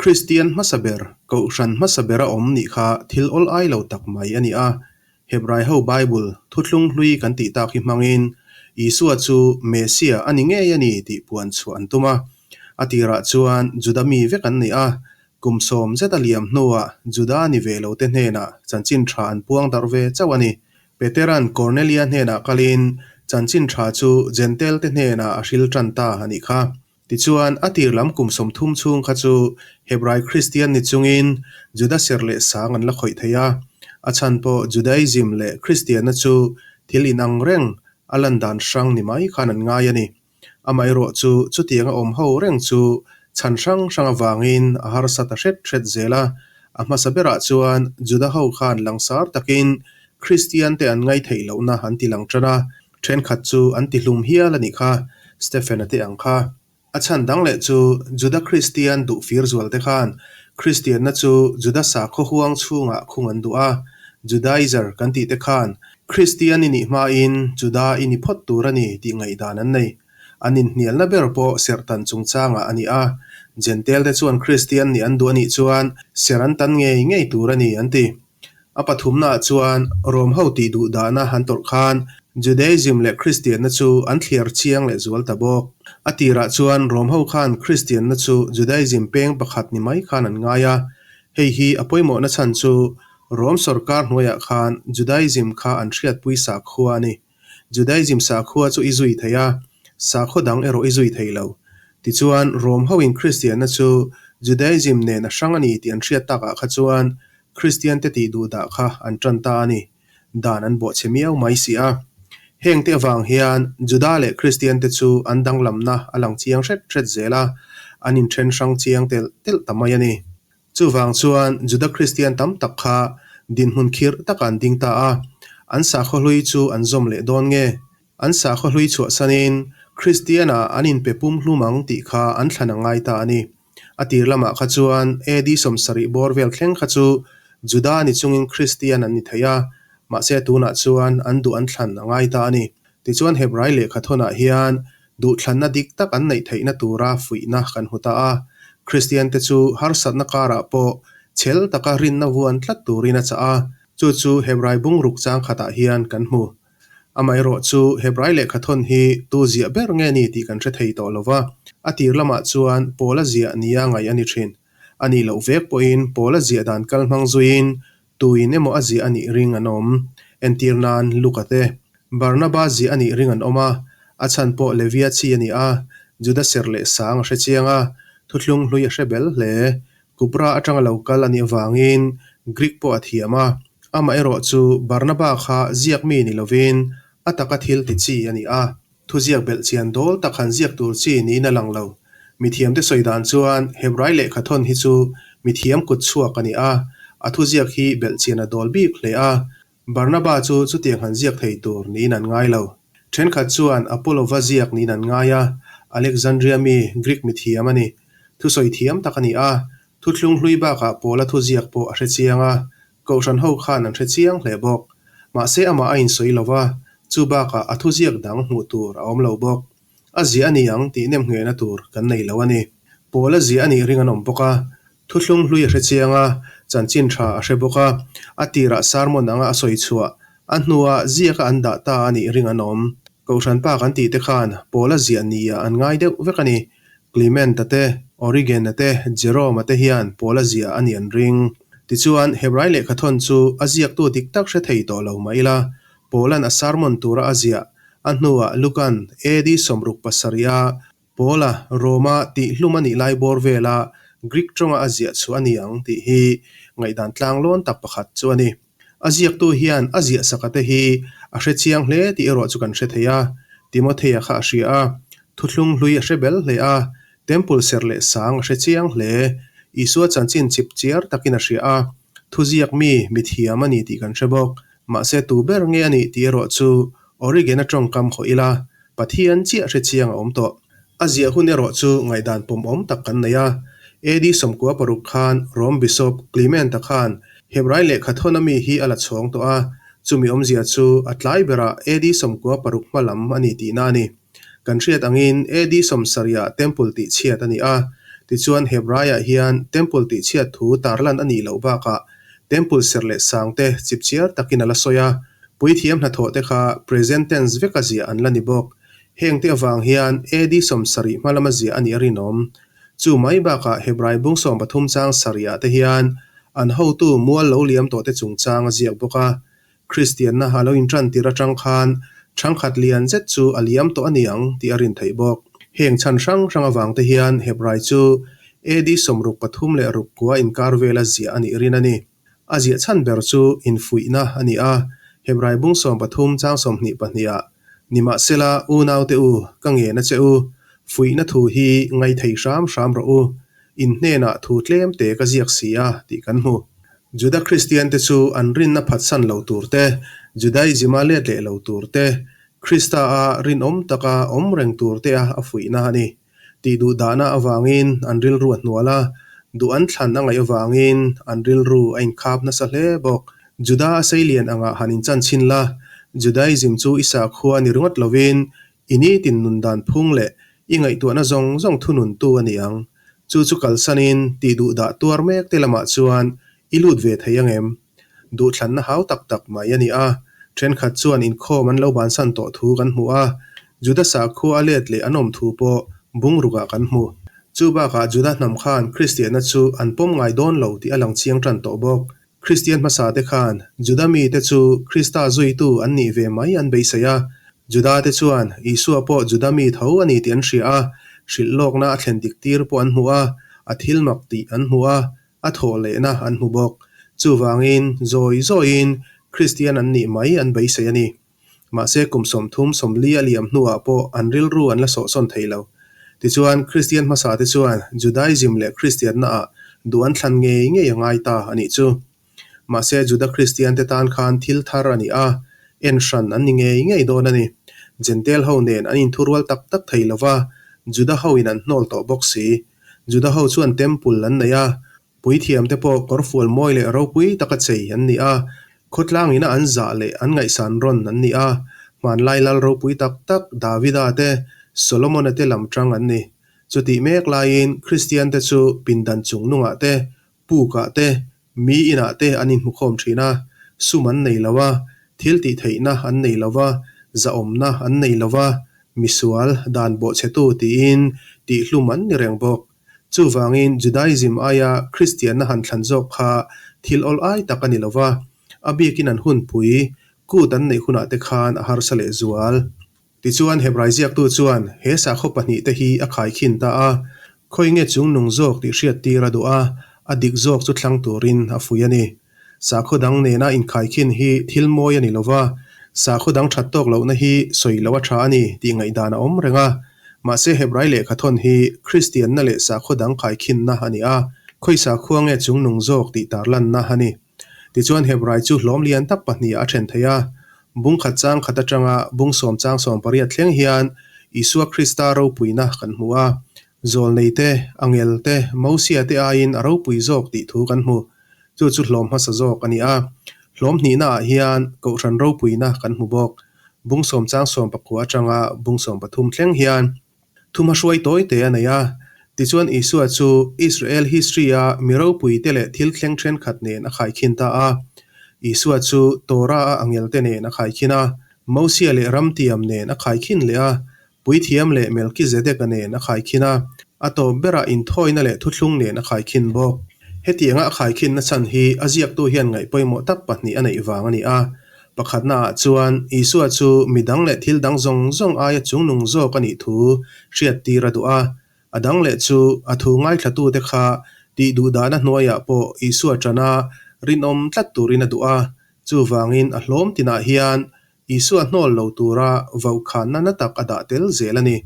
Kristian hmasa ber, Kohhran hmasa bera awm nih kha thil awl ai lo tak mai a ni a. Hebrai ho Bible, Thuthlung Hlui kan tih tak hi hmangin Isua chu Messiah a ni ngei a ni tih puan chhuah an tum a. A tirah chuan Juda mi vek an ni a, kum 10 zet a liam hnuah Juda ni ve lote hnenah chanchin tha an puang darh ve chauh a ni. Peteran Kornelia hnenah kalin chanchin tha chu Jentail te hnenah a hril tan ta a nih kha. Tichuan, a tir lam kum 30 chhung kha chu Hebrai Kristian ni chungin Juda serh leh sang an la khawih thei a. A chhan pawh Judaism leh Kristianna chu thil inang reng a lan dan hrang ni mai khan an ngai a ni. Amaherawh chu chutianga awm ho reng chu chhan hrang hrang avangin a harsa ta hret hret zel a. A hmasa berah chuan Juda ho khan langsar takin Kristian te an ngaihtheih lohna an ti lang tan a. Thenkhat chu an ti hlum hial a nih kha, Stephen-a te ang kha. A chhan dang leh chu Juda Kristian duh fir zual te khan Kristianna chu Juda sakhaw huang chhungah khung an duh a, Judaizer kan tih te khan Kristian i nih hmain Juda i ni phawt tur a ni tih ngaihdan an nei. An inhnialna ber pawh serhtan chungchangah a ni a, Jentail te chuan Kristian nih an duh a nih chuan serh an tan ngei ngei tur a ni an ti. A pathumnaah chuan Rom ho tih duh dahna an tawrh khan Judaism leh Kristianna chu an thliar chiang leh zual ta bawk. A tirah chuan Rom ho khan Kristianna chu Judaism peng pakhat ni mai khan an ngai a. Hei hi a pawimawhna chhan chu Rom sorkar hnuaiah khan Judaism kha an hriatpui sakhua a ni. Judaism sakhua chu i zui thei a, sakhaw dang erawh i zui thei lo. Tichuan, Rom hoin Kristianna chu Judaism nen a hrang a ni tih an hriat takah kha chuan Kristian te tih duh dah kha an tan ta a ni. Dan an bawhchhe miau mai si a. Heng te avang hian Juda leh Kristian te chu an danglamna a lang chiang hret hret zel a, an inthen hrang chiang telh telh ta mai a ni. Chuvang chuan Juda Kristian tam tak kha dinhmun khirh takah an ding ta a, an sakhaw hlui chu an zawm leh dawn nge? An sakhaw hlui chhuahsanin Kristian-ah an inpe pum hlum ang tih kha an thlan a ngai ta a ni. A tir lamah kha chuan AD 70 bawr vel thleng kha chu Juda ni chungin Kristian an ni thei a, mahse tunah chuan an duh an thlan a ngai ta a ni. Tichuan Hebrai lehkhathawnah hian duhthlanna dik tak an neih theihna tura fuihna kan hmu ta a. Kristiante chu harsatna karah pawh chhel taka rinna vuan tlat turin a chah a, chu chu Hebrai bungruk chang khatah hian kan hmu. Amaherawh chu Hebrai lehkhathawn hi tu ziah ber nge ni tih kan hre thei tawh lo va, a tir lamah chuan Paula ziah nia ngaih a ni thin. A nih loh vek pawhin Paula ziah dan kal hmang zuiin tuin emaw a ziah a nih ring an awm. Entir nan Luka te, Barnaba ziah a nih ring an awm a, a chhan pawh Levia chi a ni a, Juda serh leh sang a hre chiang a, thuthlung hlui a hre bel hle. Kupra atanga lo kal a nih avangin Greek pawh a thiam a, amaherawh chu Barnaba kha ziak mi ni lovin a taka thil ti chi a ni a, thuziak belh chian dawl tak han ziak tur chi niin a lang lo. Mithiamte sawi dan chuan Hebrai lehkhathawn hi chu mithiam kut chhuak a ni a, a thuziak hi belh chian a dawl bik hle a, Barnaba chu chutiang han ziak thei tur niin an ngai lo. Thenkhat chuan Apollo-va ziak niin an ngai a, Alexandria mi Greek mithiam a ni. Thusawi thiam tak a ni a, thuthlung hlui bakah Paula thuziak pawh a hre chiang a, Kohhran ho khan an hre chiang hle bawk. Mahse amah a insawi lo va, chu bakah a thuziak dang hmuh tur a awm lo bawk. A ziah a ni ang tih nem nghehna tur kan nei lo a ni. Paula ziah a nih ring an awm bawk a, Thuthlung hlui a hre chiang a, chanchin tha a hre bawk a, a tirah sermon anga a sawi chhuah, a hnuah ziaka an dah ta a nih ring an awm. Kohhran pa kan tih te khan Paula ziah nia an ngai deuh vek a ni. Clement-a te, Origen-a te, Jerome-a te hian Paula ziah a nih an ring. Tichuan, Hebrai lehkhathawn chu a ziaktu dik tak hre thei tawh lo mah ila, Paula'n a sermon tura a ziah, a hnuah Luka'n AD 67-a Paula, Roma tih hlum a nih lai bawr vela Greek tawnga a ziah chhuah a ni ang tih hi ngaihdan tlanglawn tak pakhat chu a ni. A ziaktu hian a ziah saka te hi a hre chiang hle tih erawh chu kan hre thei a. Timothea kha a hria a, thuthlung hlui a hre bel hle a, temple serh leh sang a hre chiang hle. Isua chanchin chip chiar takin a hria a, thuziak mi mithiam a ni tih kan hre bawk. Mahse tu ber nge a nih tih erawh chu Origen-a tawngkam khawh ila, Pathian chiah hre chiang a awm tawh. A ziah hun erawh chu ngaihdan pawmawm tak kan nei a. AD 96 khan Rome Bishop Clement-a khan Hebrai lehkhathawn a mi hi a la chhawng tawh a, chumi awmzia chu a tlai berah AD 96 hma lam a ni tihna a ni. Kan hriat angin AD 70-ah Temple tih chhiat a ni a. Tichuan, Hebraiah hian Temple tihchhiat thu tarlan a nih loh bakah Temple serh leh sangte chipchiar takin a la sawi a, puithiam hnathawhte kha present tense veka ziah an la ni bawk. Hengte avang hian AD 70 hma lama ziah a nih a rinawm. Chu mai bakah Hebrai bung 13 chang sarihah te hian an hotu mual lo liam tawhte chungchang a ziak bawk a. Kristianna a lo inṭan tir aṭang khan ṭhangkhat lian zet chu a liam tawh a ni ang tih a rin theih bawk. Heng chhan hrang hrang avang te hian Hebrai chu AD 63 69 inkar vela ziah a nih rin a ni. A ziah chhan ber chu infuihna a ni a, Hebrai bung 13 chang 22 ah, Nimahsela, unaute u, ka ngen a che u, fuihna thu hi ngaithei hram hram rawh u, in hnenah thu tlem te ka ziak si a, tih kan hmu. Juda Kristiante chu an rinna phatsan lo tur te, Judaism-a let leh lo tur te, Krista-a rinawm taka awm reng tur tea a fuihna a ni. Tih duh dahna avangin an rilru a hnual a, duh an thlan a ngaih avangin an rilru a inkhap nasa hle bawk. Juda a seilian angah han inchan chhin la, Judaism chu i sakhua ni ringawt lovin i nitin nun dan phung leh i ngaihtuahna zawng zawng thununtu a ni ang. Chu chu kalsanin tih duh dah tuar mek te lamah chuan i lut ve thei ang em? Duhthlanna hau tak tak mai a ni a, thenkhat chuan inkhawm an lo bansan tawh thu kan hmu a, Juda sakhua a let leh an awm thu pawh bungrukah kan hmu. Chu bakah Juda hnam khan Kristianna chu an pawm ngai dawn lo tih a lang chiang tan tawh bawk. Kristian hmasa te khan Juda mite chu Krista zuitu an nih ve mai an beisei a, Juda te chuan Isua pawh Juda mi tho a ni tih an hria a, hrilh lawkna a thlen dik tir pawh an hmu a, a thil mak tih an hmu a, a thawh lehna an hmu bawk. Chuvangin, zawi zawiin Kristian an nih mai an beisei a ni. Mahse, kum 30, 40 a liam hnuah pawh an rilru an la sawhsawn thei lo. Tichuan, Kristian hmasate chuan Judaism leh Kristiannaah duh an thlan ngei ngei a ngai ta a nih chu. Mahse, Juda Kristiante tan khan thil thar a ni a, en hran an ni ngei ngei dawn a ni. Jentail ho nen an inthurual tak tak thei lo va, Juda hoin an hnawl tawh bawk si. Juda ho chuan temple an nei a, puithiamte pawh kawrfual mawi leh ropui taka chei an ni a, khawtlang ina an zah leh an ngaihsan rawn an ni a, hmanlai lal ropui tak tak Davida te, Solomona te lam tang an ni. Chutih mek laiin Kristiante chu pindan chung nungah te, pukah te, mi inah te an inhmukhawm thin a, sum an nei lo a, thil tih theihna an nei lo va, zahawmna an nei lo va, misual, dan bawhchhetu tiin tihhlum an ni reng bawk. Chuvangin Judaism aia Kristianna han thlan zawk kha thil awl ai tak a ni lo va, a bikin an hunpui, kut an neih hunah te khan a harsa lehzual. Tichuan, Hebrai ziaktu chuan he sakhaw pahnihte hi a khaikhin ta a, khawi nge chungnung zawk tih hriattir a duh a, a dik zawk chu thlang turin a fuih a ni. Sakhaw dang nena inkhaikhin hi thil mawi a ni lo va, sakhaw dang that tawk lohna hi sawi loh a tha a ni tih ngaihdan a awm reng a. Mahse, Hebrai lehkhathawn hi Kristianna leh sakhaw dang khaikhinna a ni a, khawi sakhua nge chungnung zawk tih tarlanna a ni. Tichuan, Hebrai chu hlawm lian tak pahnih a then thei a. Bung khat chang khat atanga bung sawm chang 18 thleng hian Isua Krista ropuina kan hmu a. Zawlnei te, angel te, Mosia te aiin a ropui zawk tih thu kan hmu. Chu chu hlawm hmasa zawk a ni a. Hlawm hnihnaah hian Kohhran ropuina kan hmu bawk. Bung sawm chang 19 atanga bung 13 thleng hian. Thuma hruai tawi te a nei a. Tichuan Isua chu Israel history-a mi ropuite leh thil thleng thenkhat nen a khaikhin ta a. Isua chu Torah-a angelte nen a khaikhin a, Mosia leh Ramtiam nen a khaikhin leh a, Puithiam leh Melkizedeka nen a khaikhin a, a tawp berah inthawina leh thuthlung nen a khaikhin bawk. Hetianga a khaikhinna chhan hi a ziaktu hian ngaih pawimawh tak pahnih a neih vang a ni a. Pakhatnaah chuan Isua chu mi dang leh thil dang zawng zawng aia chungnung zawk a nih thu hriattir a duh a. A dang leh chu a thu ngaithlatute kha tih duhdahna hnuaiah pawh Isua ṭana rinawm tlat turin a duh a. Chuvangin a hlawm tinah hian Isua hnawl lo tura vauhkhanna na tak a dah tel zel a ni.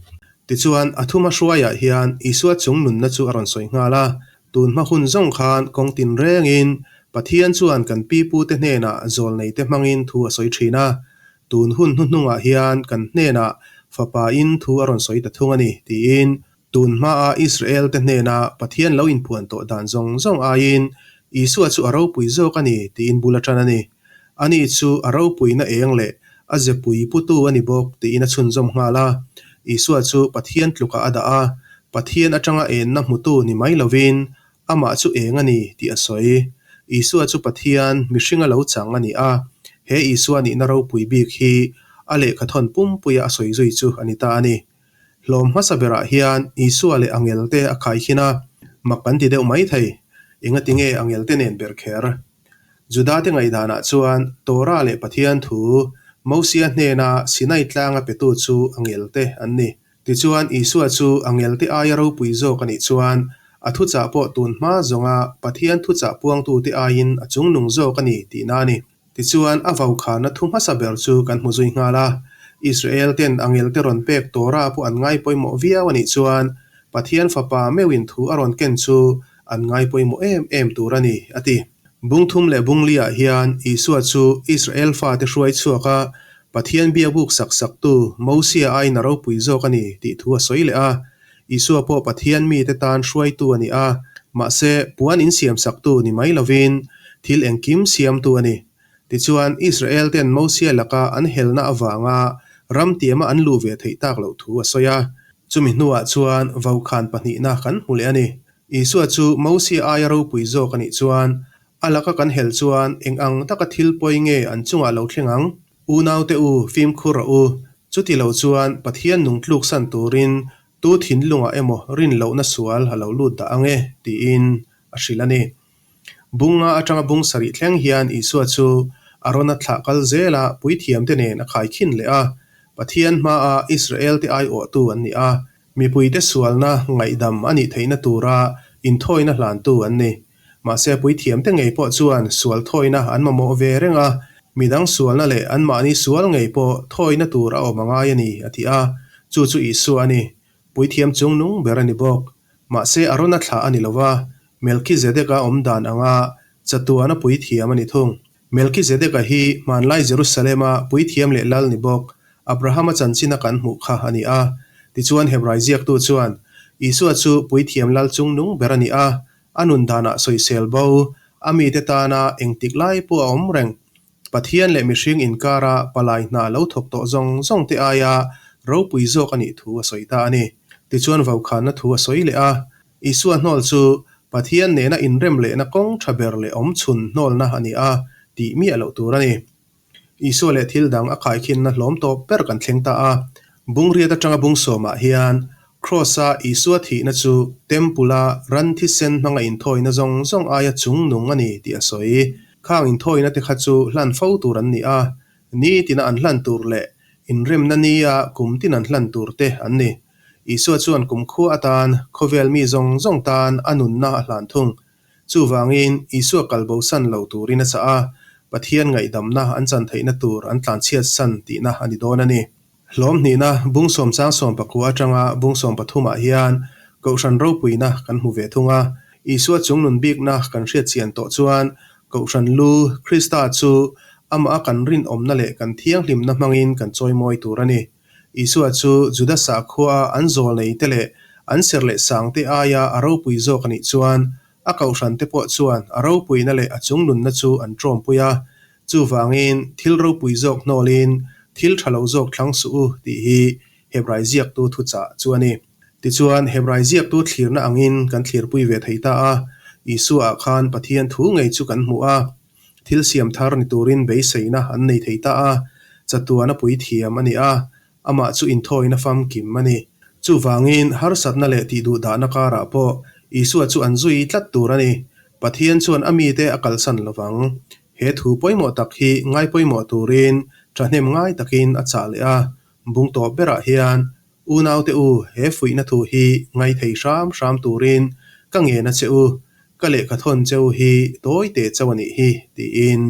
Tichuan, a thuma hruaiah hian Isua chung nunna chu a rawn sawi nghal a. Tun hma hun zawng khan kawng tin rengin Pathian chuan kan pi pute hnenah zawlneite hmangin thu a sawi thin a. Tun hun hnuhnungah hian kan hnenah Fapain thu a rawn sawi ta thung a ni, tiin tun hmaa Israel-te hnena Pathian lo inphuan tawh dan zawng zawng aiin Isua chu a ropui zawk a ni, tiin bul a tan a ni. Ani chu a ropuina eng leh a zepui putu a ni bawk, tiin a chhunzawm nghal a. Isua chu Pathian tlukah a dah a, Pathian atanga enna hmutu ni mai lovin amah chu eng a ni tih a sawi. Isua chu Pathian mihringa lo chang a ni a, he Isua nihna ropui bik hi a lehkhathawn pumpuia a sawi zui chu a ni ta a ni. Hlawm hmasa berah hian Isua leh angelte a khaikhin a, mak kan ti deuh mai thei. Engati nge angelte nen ber kher? Judate ngaihdanah chuan Torah leh Pathian thu Mosia hnena Sinai tlanga petu chu angelte an ni. Tichuan, Isua chu angelte aia ropui zawk a nih chuan a thuchah pawh tun hma zawnga Pathian thuchah puangtute aiin a chungnung zawk a ni tihna a ni. Tichuan, a vaukhana thu hmasa ber chu kan hmu zui nghal a. Israel ten angelte rawn pek Torah pawh an ngai pawimawh viau a nih chuan Pathian Fapa meuhin thu a rawn ken chu an ngai pawimawh em em tur a ni, a ti. Bung thum leh bung liah hian Isua chu Israel fate hruai chhuak a, Pathian biakbuk sak saktu Mosia aiin a ropui zawk a ni tih thu a sawi leh a. Isua pawh Pathian mite tan hruaitu a ni a, mahse puan insiam saktu ni mai lovin thil engkim siamtu a ni. Tichuan, Israel ten Mosia laka an helna avanga ram tiama an luh ve theih tak loh thu a sawi a. Chumi hnuah chuan vaukhân pahnihna kan hmu leh a ni. Isua chu Mosia aia ropui zawk a nih chuan, a laka kan hel chuan eng ang taka thil pawi nge an chungah lo thleng ang? Unaute u, fimkhur rawh u. Chuti lo chuan Pathian nung tluksan turin tu thinlungah emaw rin lohna sual a lo lut dah ang e, tiin a hrilh a ni. Bunga atanga bung sarih thleng hian Isua chu Arona thlah kal zela puithiamte nen a khaikhin leh a. Pathian hmaa Israelte aiawhtu an ni a, mipuite sualna ngaihdam a nih theihna tura inthawina hlantu an ni. Mahse puithiamte ngei pawh chuan sual thawina an mamawh ve reng a, midang sualna leh anmahni sual ngei pawh thawina tur a awm a ngai a ni, a ti a. Chu chu Isua a ni. Puithiam chungnung ber a ni bawk. Mahse Arona thlah a ni lo va, Melkizedeka awm dan anga chatuana puithiam a ni thung. Melkizedeka hi hmanlai Jerusalema puithiam leh lal ni bawk Abrahama chanchina kan hmuh kha a ni a. Tichuan Hebrai ziaktu chuan, Isua chu puithiam lal chungnung ber a ni a, a nun danah sawisel bo, a mite tana engtik lai pawh a awm reng. Pathian leh mihring inkara palai hna lo thawk tawh zawng zawng te aia ropui zawk a nih thu a sawi ta a ni. Tichuan vaukhana thu a sawi leh a, Isua hnawl chu Pathian nena inrem lehna kawng tha ber leh awm chhun hnawlna a ni a tih miah loh tur a ni. Isua leh thil dang a khaikhinna hlawm tawp ber kan thleng ta a. Bung riat atanga bung sawmah hian Kraws-a Isua thihna chu Temple-a ran thisen hmanga inthawina zawng zawng aia chungnung a ni tih a sawi. Khang inthawina te kha chu hlan fo tur an ni a, nitina an hlan tur leh inremna nia kum tin an hlan tur te an ni. Isua chuan kumkhua atan khawvel mi zawng zawng tan a nunna a hlan thung. Chuvangin, Isua kalbosan lo turin a chah a, Pathian ngaihdamna an chan theihna tur an tlanchhiatsan tihna a ni dawn a ni. Hlawm hnihna bung sawmchang sawmpakua atanga bung sawmpathumah hian Kohhran ropuina kan hmu ve thung a. Isua chungnun bikna kan hriatchian tawh chuan Kohhran lu, Krista chu amah a kan rinawmna leh kan thianghlimna hmangin kan chawimawi tur a ni. Isua chu Juda sakhua an zawlneite leh an serh leh sangte aia a ropui zawk a nih chuan a kohhrante pawh chuan a ropuina leh a chungnunna chu an ṭawmpui a. Chuvangin, thil ropui zawk hnawlin thil ṭha lo zawk thlang suh u tih hi Hebrai ziaktu thuchah chu a ni. Tichuan, Hebrai ziaktu thlirna angin kan thlirpui ve thei ta a, Isua-ah khan Pathian thu ngei chu kan hmu a. Thil siam thar ni turin beiseina an nei thei ta a, chatuana puithiam a ni a, amah chu inthawina famkim a ni. Chuvangin, harsatna leh tihduhdahna karah pawh Isua chu an zui tlat tur a ni. Pathian chuan a mite a kalsan lo vang. He thu pawimawh tak hi ngai pawimawh turin thahnem ngai takin a chah leh a, bung tawp berah hian Unaute u, he fuihna thu hi ngaithei hram hram turin ka ngen a che u, ka lehkha thawn che u hi tawi teh chauh a nih hi, tiin.